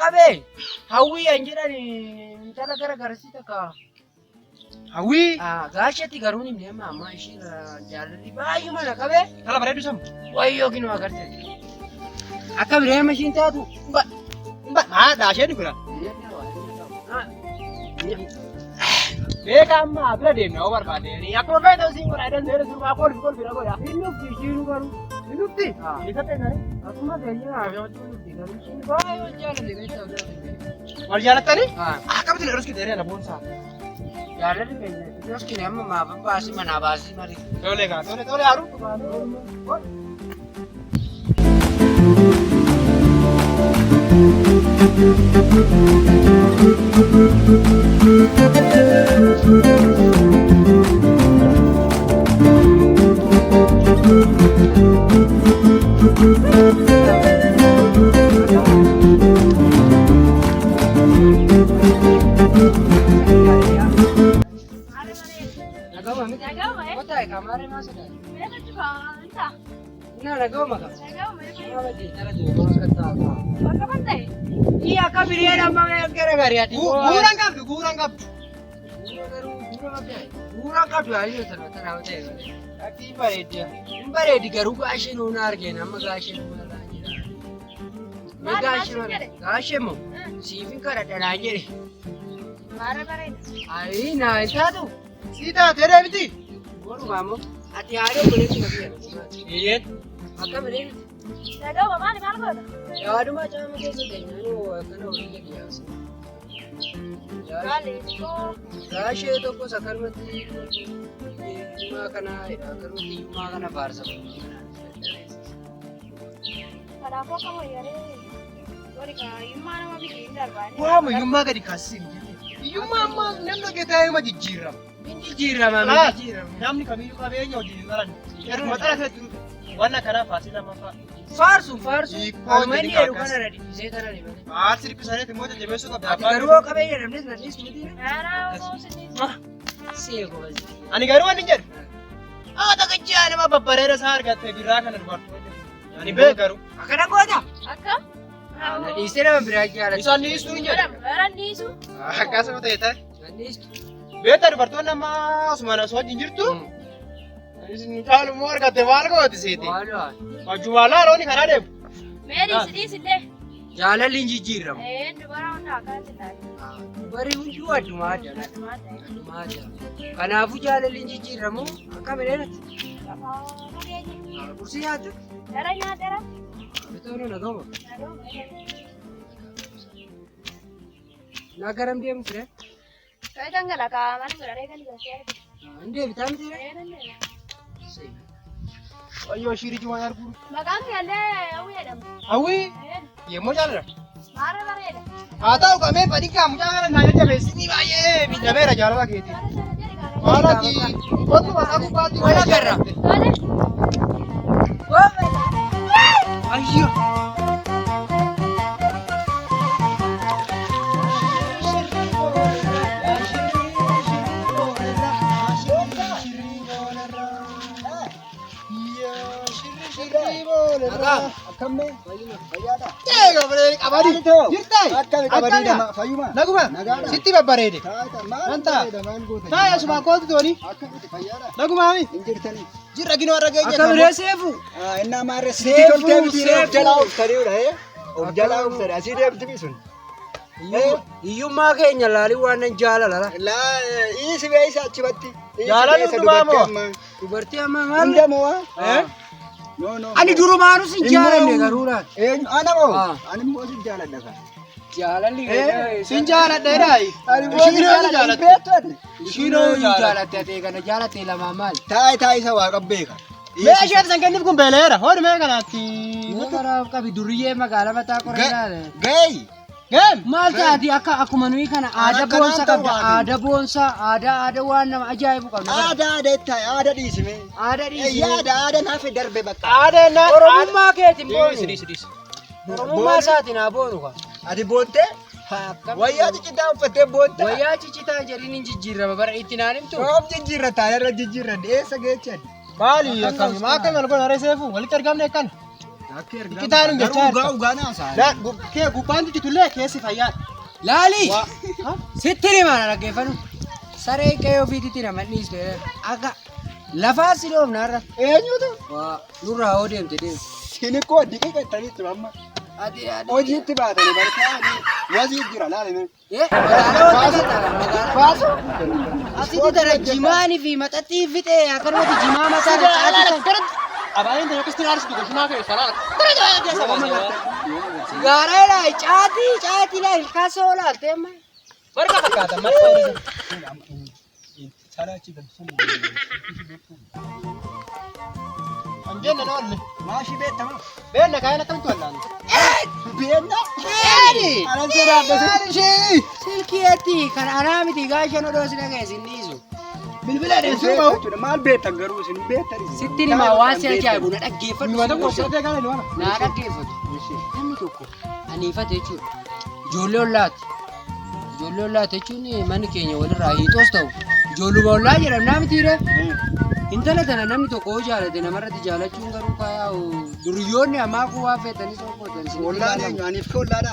Qabee hawwii an jedhan intala gara garasii takka. Hawwii. Gaashetti garuu ni amma amma ishii jaalalli baay'uma na qabee. Intala bareedu samu. Wayyoo kinoo agarte. Akka biree amma ishiin taatu. Maa daashee dubira. Beeka amma bira deemna yoo barbaade. Akkuma feete siin godha jedhan seera sirbaa kolfi kolfi na godha. Inni ufti ishiin garuu. Inni ufti. Isa ta'e nare. Akkuma feeyyee hojii ufti garuu ishiin baay'ee jaalalli beektaa. Wal jaalattanii? Akkamitti na dhuski dheeree na boonsaa. Jaalalli keenya Yoskine amma maaf baasii manaa baasii malee. Tole gaa tole tole haru. Nagama miti. Nagama, eh? Kota kamarin masa dah. Meeqa cufa? Ina nagama ka. Nagama, eh? Nama di tara tu kalau kata apa. Bakka ban ta'e? Iya kabiriya nama gara gara ati. Guuraan qabdu guuraan qabdu. Guura qabdu ayyuu tana tana ta'e. Ati bareeddi. Hin bareedi garuu gaashee nuun argeen amma gaashee nuun argaa jira. Mee Maal gaashee maal jedhe? Gaashee moo siifin kadhadha naan jedhe. Maara bareeda. Ayi naa hin taatu. Sii taatee deemti. Walumaa immoo ati haadha obboleessi na biyya. Eeyyeen. Akka bilee Nagama maali maal goota? yaaduma caama keessa keenyaan akkana hojii dhiyaasa. Maali? Xiqqoo Gaashee tokkos akkanumatti hiyyummaa kana akkanumatti hiyyummaa kana faarsa. kanaafuu akka wayyaaree wali hiyyummaa nama miti hin darbaa. Waama hiyyummaa gadi kaasisee hin jirre. Hiyyummaa ammaa namni hojjetaa hima jijjiirama. Min jijjiirama min Laal. jijjiirama. Namni kamiyyuu qabeenya hojii hin qaran. Erguma xalatee jiru waan akkanaa faasii lammaffaa. Faarsu faarsu. Hiikoo Kanuma jedhi inni jedhu akkas. kana na dhibbisee tana ni malee. Faarsi dhiphisaniiti immoo jajjabeessuu qabda. Ati garuu yoo qabeenya dhabnes na dhiistu miti. Naaraa osoo sinii. Seeko basi. Ani garuu wanni jedhu. Haa takkicha nama babbareeda isaa argatte birraa kana dubartoonni. Ani beeku garuu. Akkana goota. Akka? Na dhiistee nama biraa jaalata. Isaan dhiistuu hin jedhu. Bara dhiisu. Akkasuma ta'e ta'e. Na dhiistu. Beektaa dubartoonni amma asuma na wajjin jirtu. Isin caalu immoo argatte maal gooti seeti? Waan waan. Wajjumaa laalooni karaa deemu. Mee dhiisi dhiisillee. Jaalalli hin jijjiiramu. Ee dubara hunda akkanatti taate. Bari hunduu addumaa adda. Addumaa ta'e. Addumaa adda. Kanaafuu jaalalli hin jijjiiramu akka midheenatti. Lafaa fageenya. Kursii nyaattu. Dara nyaatera. Bitoonni na gama. Nagama. Na garam deemu ture. Kai dhangala'aa maal godharee kan galchee arge. Hin deebitaa miti ree? Ee nan deema. Wayyoo shiiriji waan arguu. Maqaan kee illee Hawwii jedhama. Hawwii Ee yemmuu jaalladha. maara bareeda. Haa ta'u qabee fadhiikaa mucaa kana naa jajjabeessi baay'ee miidhameera jaalala keetiin. Maara sana jedhi karaa. Maal ati qottu mataa gubbaatti Wal agarra. Tole. Ayyo. Naguma sitti babbareede. Wanta taa'ee asuma kootu tooni. Nagumaami jirra ginoo irra geenye. Akka biree seefu. Innaa maarree Seefuu, sitti toltee miti of seefuu. jalaa uffatadeedha. Of jalaa uffata asii deemti sun. Hiyyummaa keenya laalii waan nan jaalala. Laa dhiisi beeysa achumatti. Jaalalli hundumaa moo? Dubartii amma maal? Hunda moo? Eh? No no. Ani durumaanus hin jaalanne garuu laata. Eenyu ana moo? Ah. Ani immoo sin jaaladha ka. Jaalalli Sin jaaladha jedhaayi. Ani immoo sin Ishiinoo jaaladha. jaalatte. Beektu ati. Ishiinoo hin jaalatte ati kana jaalatte lamaa maal? Taa'i taa'i isa waaqa beeka. Mee isheen san kenniif kun beela'eera. Hoodi mee kanaatti. Mee kanaaf qabi duriyyee magaalaa mataa qoree laale. Ga'i. Geem. Maal taati akka akkuma nuyi kana aadaa Akkanaan boonsa ta'u qabda waaqni. aadaa boonsa aadaa aadaa waan nama ajaa'ibu qabna. Aadaa aadaa itti aadaa dhiisime. Aadaa dhiisii. Yaada aadaa naaf darbe bakka. Aadaa naa. Oromummaa keetiin Dhiisi boonu. dhiisi dhiisi. Oromummaa isaatiin haa boonu ka. Ati boontee wayyaa ciccitaa uffattee boontaa. Wayyaa ciccitaa jedhiin hin jijjiirama bara itti naan himtu. Roob jijjiirrataa irra jijjiirradhe eessa geechan? Maali akkami maa akkami wal godhan reeseefu walitti argamne akkana. Iccitaan hin jechaa Dhugaa dhugaa naasaa. Kee gubbaan ciccitullee keessi fayyaadha. Laali! Sitti hima na dhaggeeffadhu. Saree qe'ee ofiititti nama dhiistu akka lafaa si dhoofna har'a. Eenyutu? Waa nurraa hoo deemte deemu. Sinikoo diqiqattaniitu amma. Ati ati. Hojiitti baatanii barkaa'anii wazii jira laalime. Magaalaa wanta qaxara magaalaa. Baasu. Asitti tana jimaanii fi maxaxii fixee akkanumatti jimaa mataa irra caatisan. Abaayeen tana akkasitti aarsitu goshinaa keessa laala. Sigaaraa ilaa caatii caatii ilaa ilkaasoo olaalte amma. Marga fakkaata marga. An jenne noolle. Maashii beektama. Beenna kaayeen akkamitti wallaan? Beenna. Eeni! Anan sodaadha. Silkii etti kan anaa miti gaashan odoo si dhageessi hin dhiisu. Bilbila dheessuu bahu. Maal beektan garuu isin beektan. Sitti himaa waan si ajaa'ibu na dhaggeeffadhu. Dhuma tokko fudhatee gaala ni Na dhaggeeffatu. Namni tokko aniifate jechuudha. Ijoollee ollaati. Ijoollee ollaati jechuun manni keenya walirraa hiixoos ta'u. Ijoolluma ollaa jedhamnaa mitiire. Intala tana namni tokko yoo jaalate namarratti jaalachuun garuu kaa'u duriyyoonni ammaa kun waan feetanis oofotan. Ollaan eenyu aniif kee ollaadha.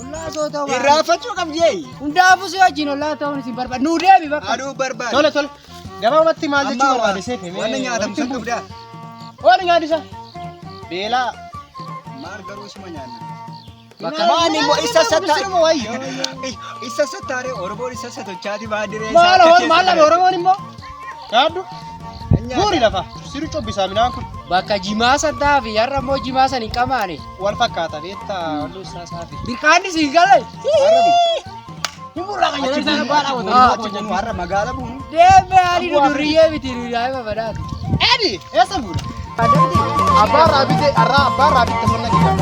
Ollaa soo ta'u. Irraanfachuu qabdee. Hundaafuu si wajjin ollaa ta'uun isin barbaada. Nuu deebi bakka. Aduu barbaada. Tole tole. Gabaabumatti maal jechuu barbaade seefe? Wanni nyaatamu san qabdaa. Waan nyaadisa. Beelaa. Maal garuu suma nyaanna. Bakka Maal immoo isa satta. Sirma wayyo. Isa sattaaree Oromoon isa satochaati baandiree. Maal hoon maal labe Oromoon immoo? Nyaaddu. Guuri lafa. Siru cobbisaa midhaan kun. Bakka jimaa san ta'aa fi har'a immoo jimaa san hin qamaane. Wal fakkaata beektaa walluu isaa saafi. Birqaanni siin galee. Hin burraa kan jedhan sana baadhaa Achi bunu har'a magaala bunu. Deemee ani nu duriyyee miti nu daa'ima badaati. Edi eessa fuudha? Abbaa irraa bitee har'aa abbaa irraa bitte sirna kiyya.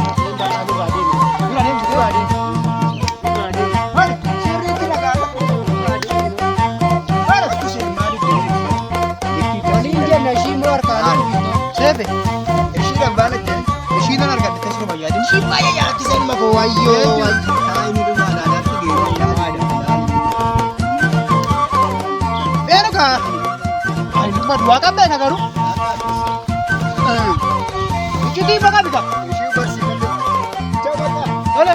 Dura deemu dura deemu. Sirriitti nagaala. Waliin jenna ishii immoo harkaan Seefe Ishii dhabbaala jee. ishii nan argadhe teessuma yaadin. Ishii baay'ee jaalatti seenuma koo wayyoo. Taa'imni dhumaa alaalaatti geejjibaa. Beenu kaa. Ani dhuguma du'aa kan beeka garuu. Iccitii bakka bita. Ishii barsiifate. Jabata. Tole.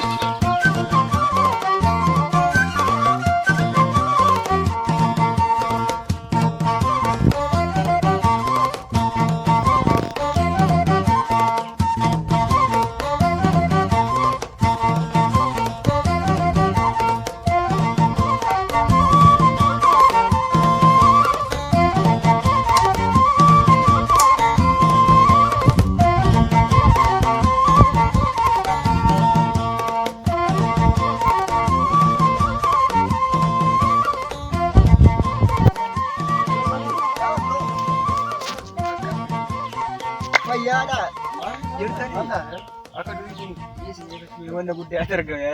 Fayyaadha. Jirtanii. Akka durii wanta guddaa argame.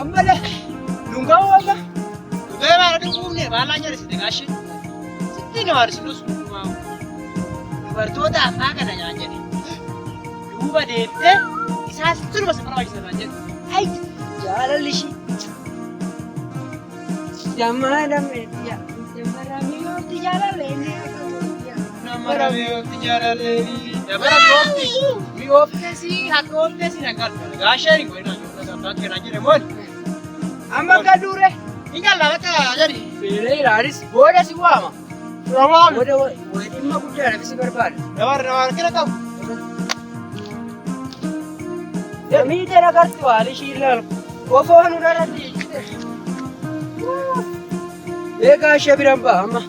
Ammalee Dungaa walla. Dhugee baala dhuguufne baalaa nyaariste gaashee. Sitti nama aarsitus dubartoota afaa kana nyaan jedhe. Duuba deemtee isaas turuma si barbaachisa naan jedhu. Ay jaalalli ishii. Jammaa meetiya. Jammaa mi'oofti jaalallee. Nama mi'oofti jaalallee. Nama mi'oofti. Mi'oofte si hadhoofte si nagaa gaashee ni godhina abbaan keenyaa jedhe mool. Amma galuure. Hin galla bakka jedhi. Beelee ilaalis booda si waama. Booda wayi dhimma guddaadhaaf si barbaada. Nama nama rakkina qabu. Miidhaan agartu haali ishii ilaalu. Kofoo nu darratti. Eegaa ishee biraan ba'a amma.